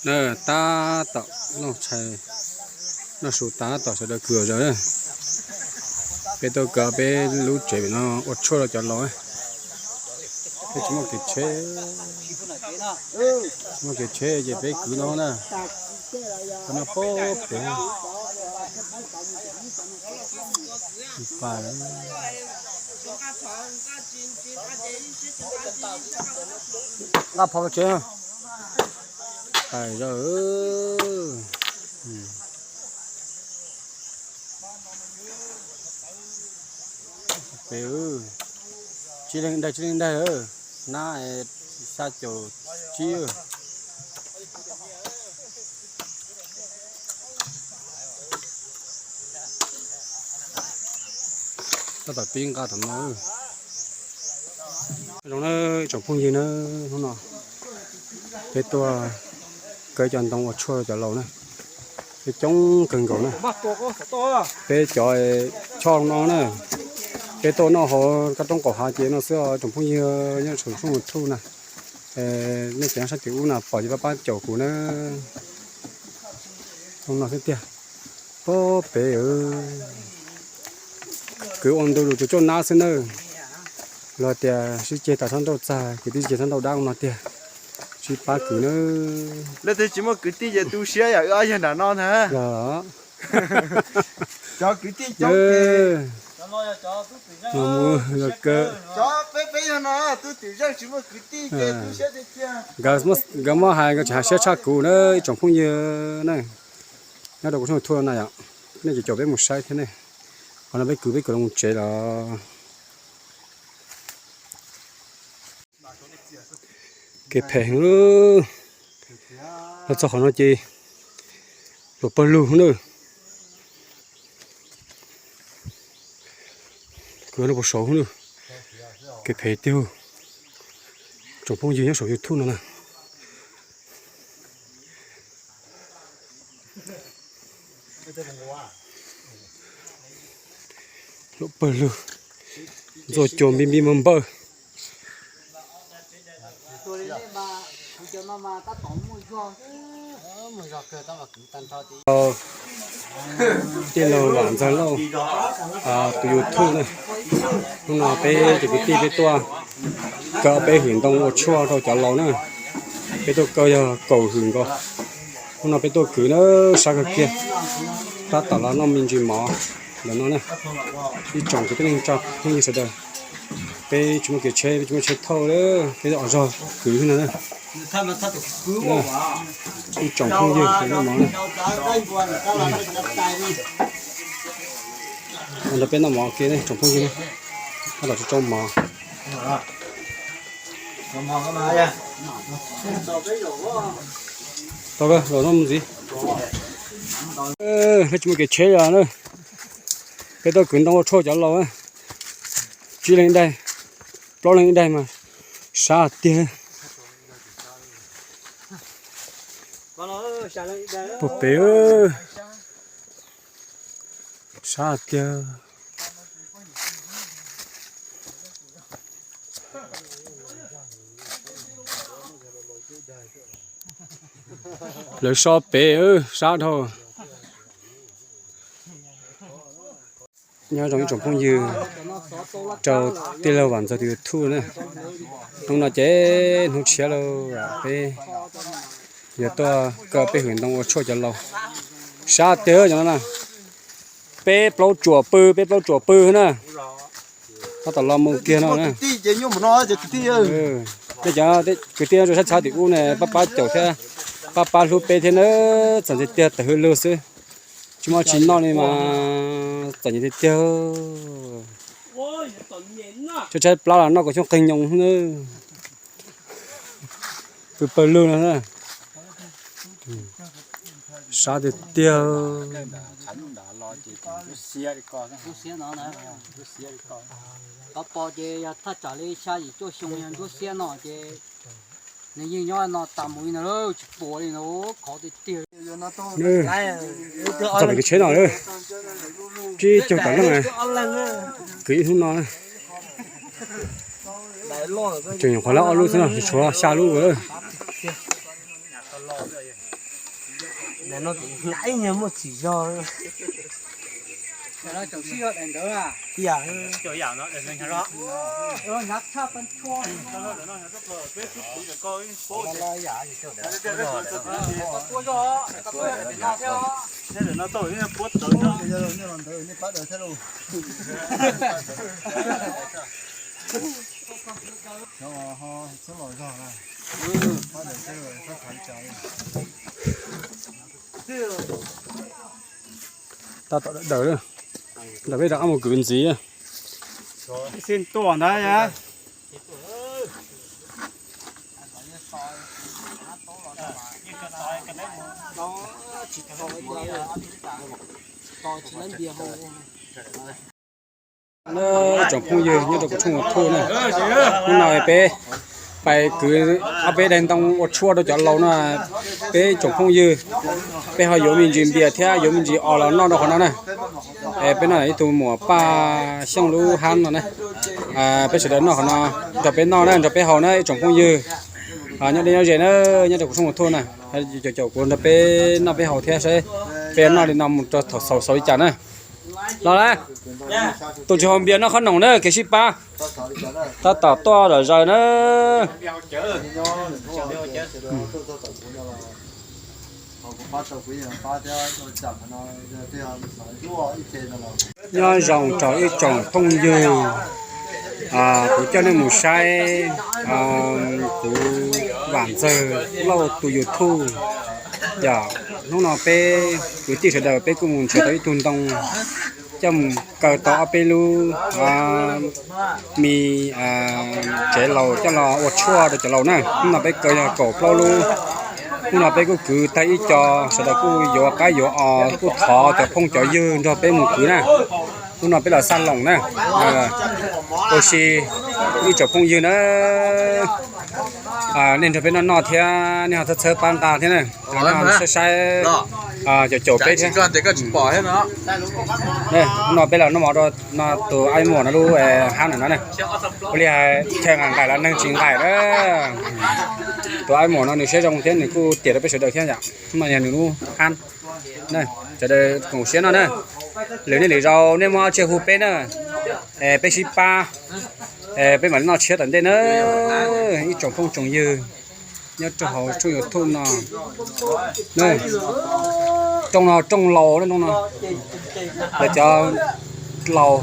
Na, tab tom noj tshais, noj su tab tom sawv daws kwv zos na. Peb tuaj kawm peb lub tsev no ua tshuaj rau cov laus na. Peb tsis muaj kev tsheb, tsis muaj kev tsheb ces peb kwv no na. Kwv no pem pem. Nqa phov tsev, pais zog. Pem, tsis leej daig tsis leej daig, nab xya caum tsib. Tab tom pib nqa tom no. Zoo na, tsoom phooj ywg na, hnub no peb tuaj kaw cov ntoo ua tshuaj rau cov laus na. Peb coob kawg nkaus na. Peb cov choj no na, peb tuaj noj hauv kab roob qaum hav ces no xwb os tsoom phooj ywg nyob saum YouTube na. Nej cov nyob sab tim ub na pom ces pab pab caum kuv na. Zoo no xwb tiag. Pab pem kwv ua ntu lus tsuas coj nab xwb na. Los tias sib ceg tas txhob nrauj txag, kwv tij sib ceg txhob nrauj dab no tiag. Sib pab kwv na. Leej twg tsis muaj kwv tij ces tu siab yam wb ob yawg nram no ntag. Cov kwv tij coob ces, nkawd muab hais nkawd tseem hais siab tshaj kuv na ib tsoom phooj ywg na. Nyob rau kuv tshooj YouTube na yom, nej ces caum peb mus saib thiab ne. Qhov no peb kwv peb kwv los mus tsev los. Kev phem heev. Los txog qhov no ces luam pawg lug na. Kwv no puas saud na. Kev phem tiag. Tsoom phooj ywg nyob saum YouTube no na. Luam pawg lug, ntxuaj cua npib npib npawj npawj. Tij laug Vam Ntxawg Lauj tus YouTube na. Hnub no peb cov kwv tij peb tuaj kaw peb hwm ntoo ua tshuaj rau cov laus na. Peb tuaj kaw yog kaum hwm nkaus. Hnub no peb tuaj kwv na, sab kawg kiag. Tab tom los noj me ntsis mov ntawm no na. Ib tsoom kwv tij neej tsa phooj ywg sawv daws, peb tsis muaj kev tsheb, peb tsis muaj tsheb thauj, peb ob zog kwv no na. Ib tsoom phooj ywg noj mov na. Ntawd peb noj mov ua ke ne tsoom phooj ywg, tab tom tso mov. Tau, los noj mus ntxiv. Peb tsis muaj kev tsheb los na, peb tuaj kwv ntoo ua tshuaj cov laus, tsib leeg ib daim, plaub leeg ib daim mas sab tiag. Puag pem sab tiag. Lawv so pem sab dhau. Nyob zoo ib tsoom phooj ywg rau tij laug Vam Ntxawg tus YouTube na. Hnub no ces hnub tshiab lawm, peb yuav tuaj kaw peb hwm ntoo ua tshuaj cov laus. Sab tiag cov no na. Peb plaub tsuam pw, peb plaub tsuam pw na. Tab tom los mus kiag no na. Tej cov kwv tij no rau sab txhab tim ub ne pab pab caum thiab pab pab hlub peb thiab na. Txom nyem tiag tiag, tawm hwj lug xwb, tsis muaj tsis noj li mas txom nyem tiag tiag. Tshaib tshaib plab los noj kom xyoob qeeg nyoos na. Pw pawg lug no na. Sab tiag tiag. Tov pos ces yog thaj tsam li xya yim cuaj xyoo yog ntsuab xiab no ces nws yeej nyob no tas mus li no, tsis pom li no, khov tiag tiag. Txog pem kev tsheb no, tsib caug tawm leej, kwv ib hnub no. Tseem nyuam qhuav lab ob lub xwb no, tshuav xya lub lawm. Ib nyuag muaj tsis zog. Tias Tab tom dawm dawm, ntawm peb rov qab mus kwv ntxiv. Xij tuaj ntag. Ib tsoom phooj ywg nyob rau kuv tshooj YouTube na, hnub no peb pais kwv ob peb daim ntoo ua tshuaj rau cov laus no. Peb tsoom phooj ywg, peb ho yuav me ntsis npias thiab yuav me ntsis os los noj rau qhov no na. Peb noj ib tug muam Paj Xyooj lub hab no na. Peb sawv daws noj qhov no, nrog peb noj na, nrog peb haus na ib tsoom phooj ywg. Nyob deb nyob ze na, nyob rau kuv tshooj YouTube na, caum caum kuv nrog peb noj peb haus thiab saib peb noj li no mus rau thaum xaus xaus li cas na. Los lawm, tus tsis haus npias noj qhob noom na, kev sib pab tab tom tuaj zom zaws na. Nyob zoo rau ib tsoom phooj ywg, kuv coj nej mus saib kuv Vam Ntxawg Lauj tus YouTube. Yog hnub no peb kwv tij sawv daws peb kuj mus nrhiav tau ib tug ntoo coj mus kaw tau ob peb lub me tsev laus coj los ua tshuaj rau cov laus na. Hnub no peb kaw yog kaum plaub lub. Hnub no peb kuj kwv tag ib co, sawv daws kuj yuav qaib yuav os, kuj thov cov phooj cov ywg nrog peb mus kwv na. Hnub no peb los xaj loos na, ua si ib tsoom phooj ywg na. Nej nrog peb noj noj thiab nej ho txhawb txhawb pab nqa thiab na, nej ho saib saib, caum caum peb thiab. Hnub no peb los noj mov rau no tus Aib Muas no lub hab no na. Ua li hais chaw nqaim nqaim los neeg tsis nqaim na. Tus Aib Muas no nws siab zoo thiab nws kuj tiam rau peb sawv daws thiab yom. Hnub no yog nws lub hab. Sawv daws koom siab noj na. Lwm niaj lwm zaus nej muaj dab tsi hu peb na, peb sib pab, peb mam li noj tshiab tom ntej na. Ib tsoom phooj tsoom ywg nyob rau hauv tshooj YouTube no, rooj no rooj laus na, rooj no lawv cov laus,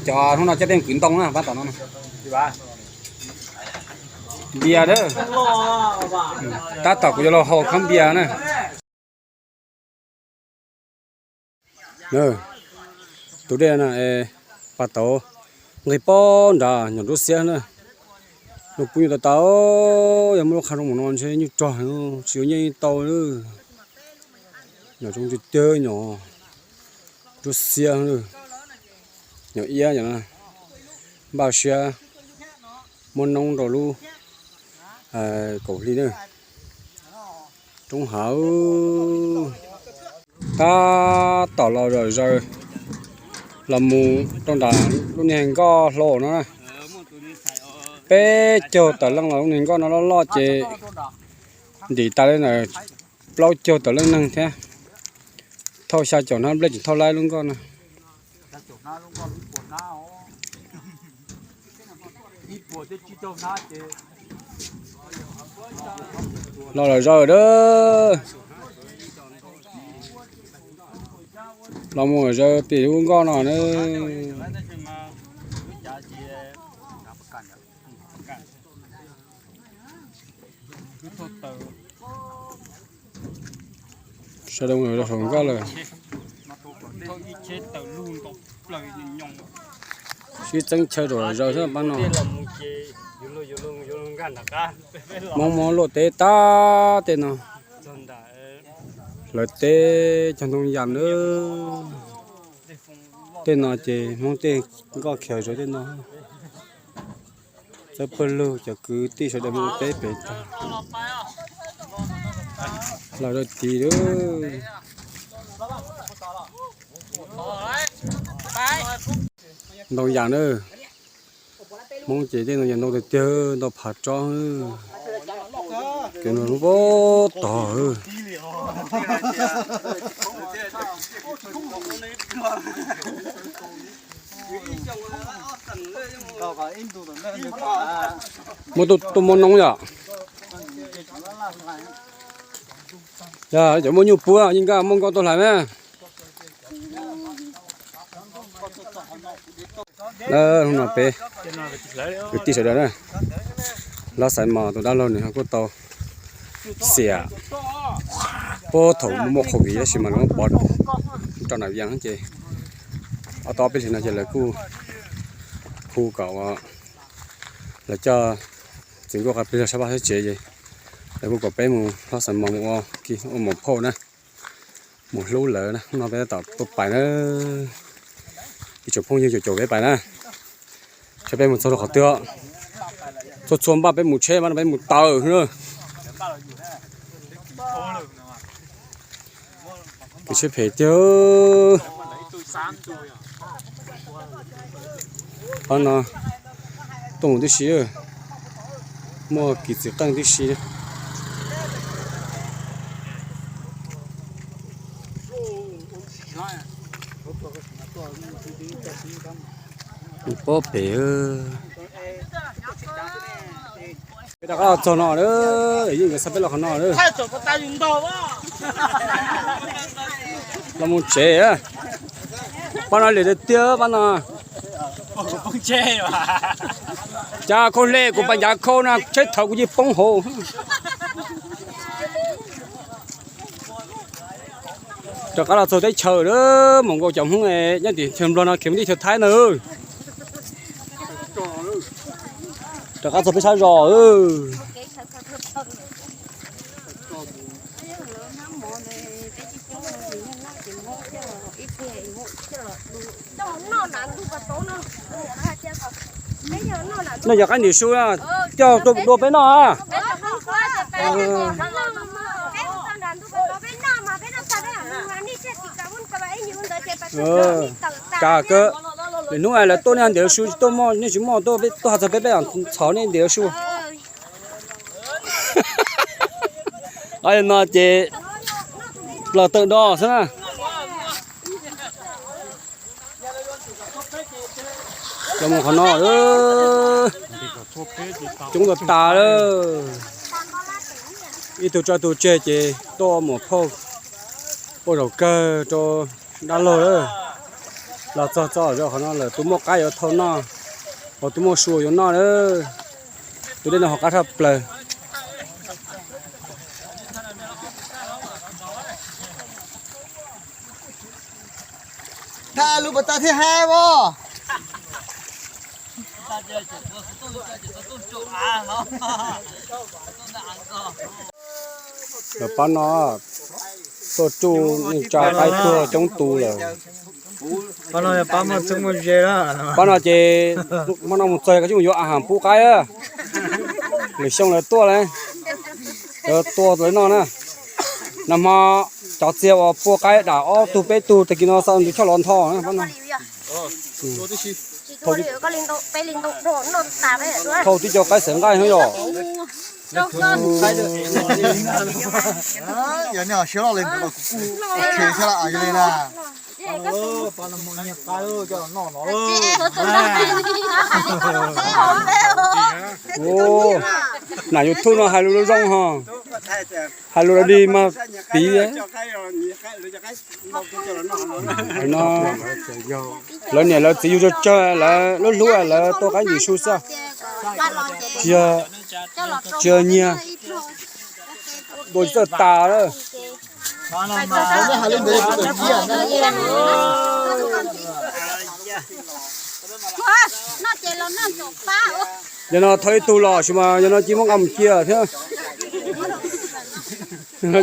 cov hnub no coj peb kwv ntoo na, pab tom no. Npias na, tab tom kuv yuav los haus khab npias na. Tus dej no pas tauv nqis pob nrad nyuam nruab xiab na. Lub pub nyuj tau tau, yog muaj lub qhab zoo mus no ntshe nyuj rog tsis yuav nyiaj tau. Nyuam zoo tiag tiag nyuam nruab xiab, nyuam iab, npaj siab muab noob rau lub kaum hli na. Roob hav, tab tom los zom zaws los mus rau nram lub niag nkoj hlau no na. Peb caug tawm leej los lub niag nkoj no loj loj ces ntim tas li ntawm plaub caug tawm leej neeg thiab. Thauj xya caum hnab nplej tseem thauj laib lub nkoj no. Los lawm zaws a. Los mus zaws tim lub nkoj no na. Sawv daws mus rau saum nkoj lawm. Sib txeeb chaw rau zaws thiab pab no. Hmoob Hmoob luaj teb tab tej no. Hlawv teb cog ntoo yas na. Tej no ces Hmoob tej nkoj khiav zaws tej no. Txawb pawg lug cov kwv tij sawv daws mus ua teb pem tag. Los rau tid lawm. Ntoo yas na. Hmoob ces tej ntoo yas ntau tiag tiag, ntau phav tsob. Kev no lub pob tog. Muaj tuaj muaj noob yom. Yog cov muaj nyuj puab yeej nkaj muaj nkauj tuaj hlais na. Hnub no peb kwv tij sawv daws na, Hlob Xaiv Mos tus dab laug nws kuj tau xiam puag thaum muaj muaj COVID tab sis mas lawv muab pov rau nram Vias ces ob tog peb hlis no ces lawv kuj hu kom lawv coj txiv nkauj qas plig los sab vaj sab tsev ces lawv kuj kom peb mus Hlob Xaiv Mos mus ua ua maum phauj na, mus hlub lawv na. Hnub no peb tab tom tuaj pais na, ib tsoom phooj ywg caum caum peb pais na. Saib peb mus txog rau qhov twg, txhua txhua npaj peb mus tsheb mas no peb mus taw na. Kev tsheb phem tiag. Qhov no tuaj mus tib si, muaj kis txiv qeej tib si. Pob pem. Peb rov qab los txog no, yeej nkawd xa peb los qhov no. Los mus tsev, pab no liam tiag tiag pab no. Cas khau hle kuv pas ncav khau no tsheb thaum kuv yeej poob hauv. Rov qab los txog teb chaws lawm, mus nkaus cov Hmoob nyob tim chaw Nplog no khiav mus teb chaws Thaib ntag. Rov qab txog peb sab zos. No yog qaib ntim su coj tuaj dua peb noj. Cas kawg, lwm hnub lawv tuaj nej ntim su tsis tuaj, nej tsis muaj tuaj, tuaj has txog peb peb txhom nej ntim su. Os, no ces plaws tawm do xwb na. Los mus qhov no, coob tas tas lawm. Ib tug tso tus tseg ces tuaj ua maum phauj, ua zaum kawg rau dab laug lawm. Los txog txog zos qhov no lawm, tus muaj qaib yuav thau noj, tus muaj su yuav noj lawm. Tus dej no hauv qab tshaj plaws. Tha lub pas tas thiaj hab os. Lawv pab no tuaj tsuj neej tsa qaib tuag coob tus lawm. Pab no ces hmo no mus txog koj tsis mus yuav a has pub qaib. Lwm xyoo lawv tuaj lawm, lawv tua lawv noj na. Nag hmo cov txiag uas pua qaib dam ob tug peb tug tag kis no xa ntu choj los ntho na pab no. Thauj tib co qaib xeem nqaij no yom. Nam YouTube no hais lus zoo zoo ho, hais lus dig mas piv. Lawv niam lawv txiv yug tsawg tsawg lawv lub hlub lawv tua qaib ntim su xwb, tsis yog nyiag, dua tsis txawj tas lawm. Yog no thauj ib tug los sis mas yog no cia muab nqa mus cia thiab.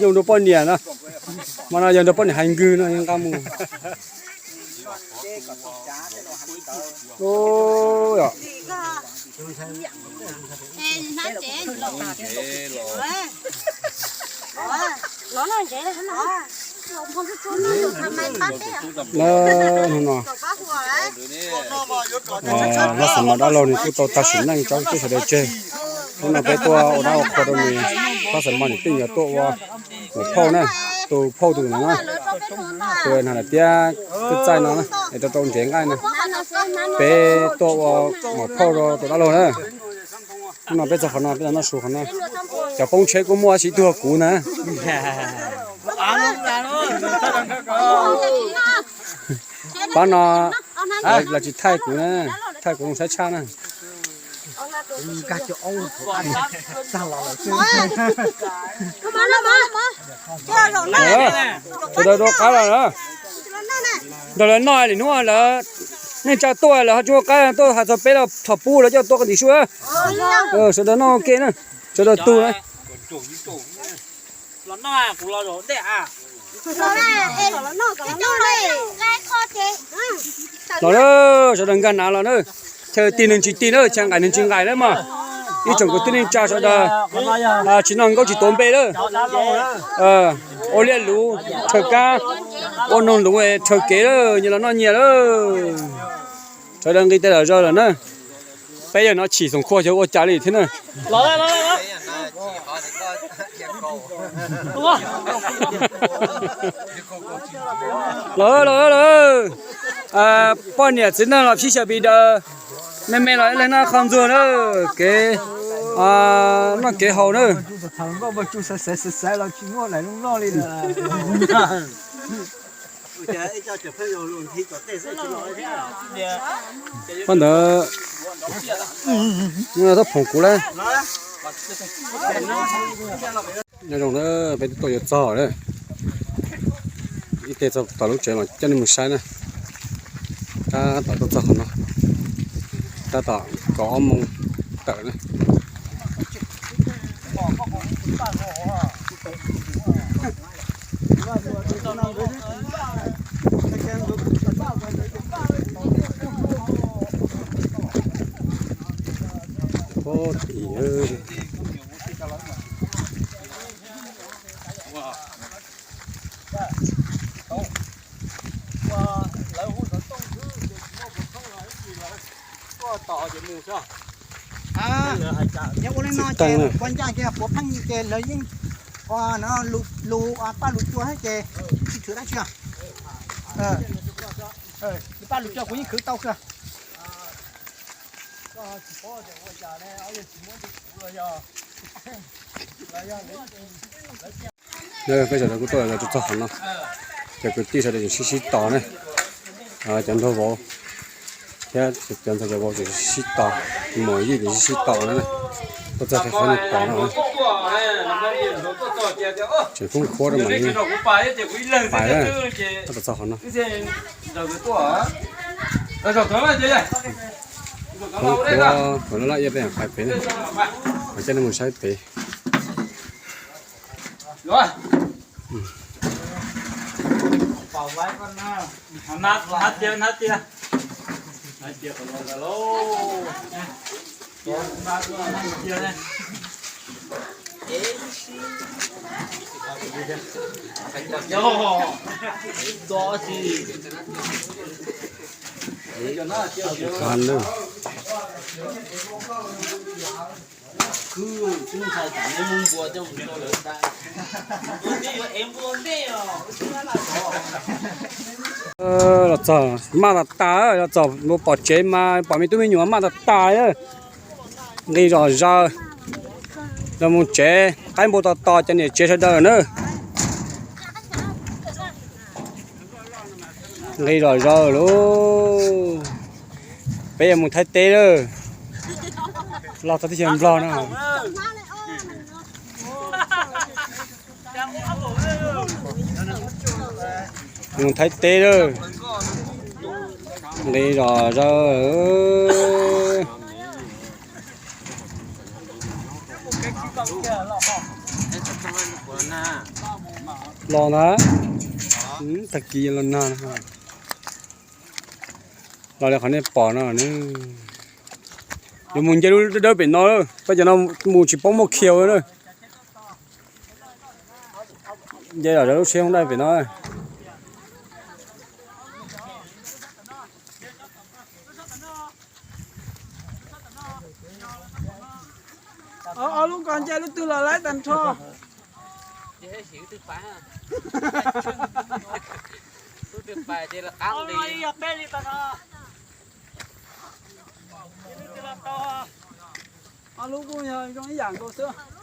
Yog nrog poj niam no, mas no yog nrog poj niam hais nkwg no nqa mus. Hnub no, Hlob Xeem Mos dab laug nws kuj tau tag sim neej tso peb sawv daws tseg. Hnub no peb tuaj ua dab ua qhua rau nws, pab xav mas niam tij yuav tuaj ua maum phauj na, tus phauj tus ntawd na, tus nag lawm tiab twb txaij no na, es rau rau nrev nqaij na. Peb tuaj ua maum phauj rau tus dab laug na. Hnub no peb txog qhov no peb tau noj su qhov no. Cov poob tsheb kuj muaj ib tug kuv na. Pab no lawv tsis thaij kuv na, thaij kuv zoo saib tshaj na. Sawv daws rov qab los na. Nrog lawv noj li hnub lawm, neej tsa tuaj lawm ho tsis ua qab tuaj hais txog peb los txhom pub lawv coj tuaj qhov tim sua. Sawv daws noj ua ke na, sawv daws tug na. Los na, sawv daws nkag nav los na. Chaw tig neeg tsis tig na, chaw nqaim neeg tsis nqaim na mas. Ib tsoom kwv tij neej tsa sawv daws tsis noj nkaub tsis tuav npe lawm. Ua liaj luv rhawv kab, ua noog luv rhawv kev lawm, nyias los noj nyias lawm. Sawv daws nqis tes lom zog lawm na. Peb yawg no chim xoom khua xyov ua cas li thiab na. Los los los, poj niam txiv neej los sib xyaw pis daws, me me los ib leeg noj qhov ntxuag na, kev noj kev haus na. Pab ntawd, tab phoom kuv lawm. Nyob zoo na, peb twb tuaj yuav txog lawm. Ib teg txog tom lub tsev los coj nej mus saib na. Tab tom tuaj txog qhov no, tab tom kaum ob moos tawm na. Yog ua li no ces puav ncaj kiag puav pheej ces lawv yeej lus paj lus cua thiab ces tsis khwv dab tsi. Lus paj lus cua kuv yeej khwv tau xwb. Peb sawv daws kuj tuaj txog qhov no, cov kwv tij sawv daws tseem sib sib tos ne, cov nraug vauv thiab cov ntxhais cov vauv tseem sib sib tos, muam yij tseem sib sib tos na, tuaj txog qhov no tos no. Tseem foob khuab rau mam li pais na, tuaj txog qhov no. Foob khuab, qhov laj laj iab peb pais pem na, coj nej mus saib pem. Los txog maj tas tas, los txog pom tsev mas pom me tub me nyuam maj tas tas. Nqis zom zaws, los mus tsev qaib npua tos tos cov niam tsev sawv daws na. Nqis zom zaws lauj. Peb yuav mus Thaib teb lawm. Los txog teb chaws Nplog no. Mus Thaib teb lawm. Nqis zom zaws. Los na. Tag kis los nag. Los li qhov nej pom no. Yuav mus nce lub dawb dawb pem no, koj cov no mus tsis paub muaj khiav na. Nce los lub tsheb hoob daj pem no.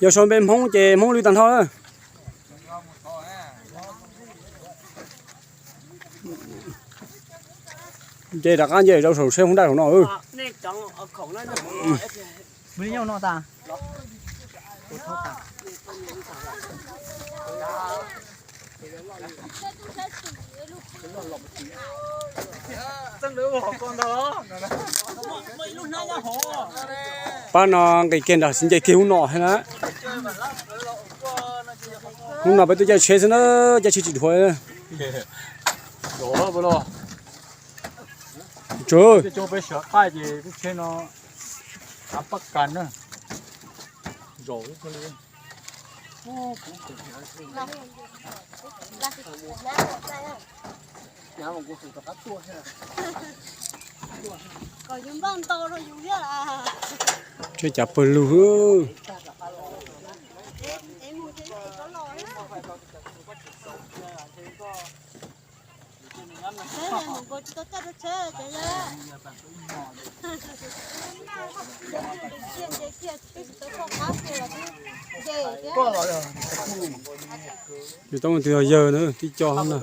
Yog sau npe Hmoob ces Hmoob lwj tag nrho lawm. Nce rov qab nce rau saum seb hoob daj saum no. Pab no nqis kiag nram xis nce kiag hoob no thiab na. Hnub no peb tuaj caij tsheb xwb na, caij tsheb tsis dhuav. Tsuag, peb sawv qab ces lub tsheb no av pab kas na. Zaum li. Tsheb cav pawg lug. Yus tau tus yog yawg na tib co na.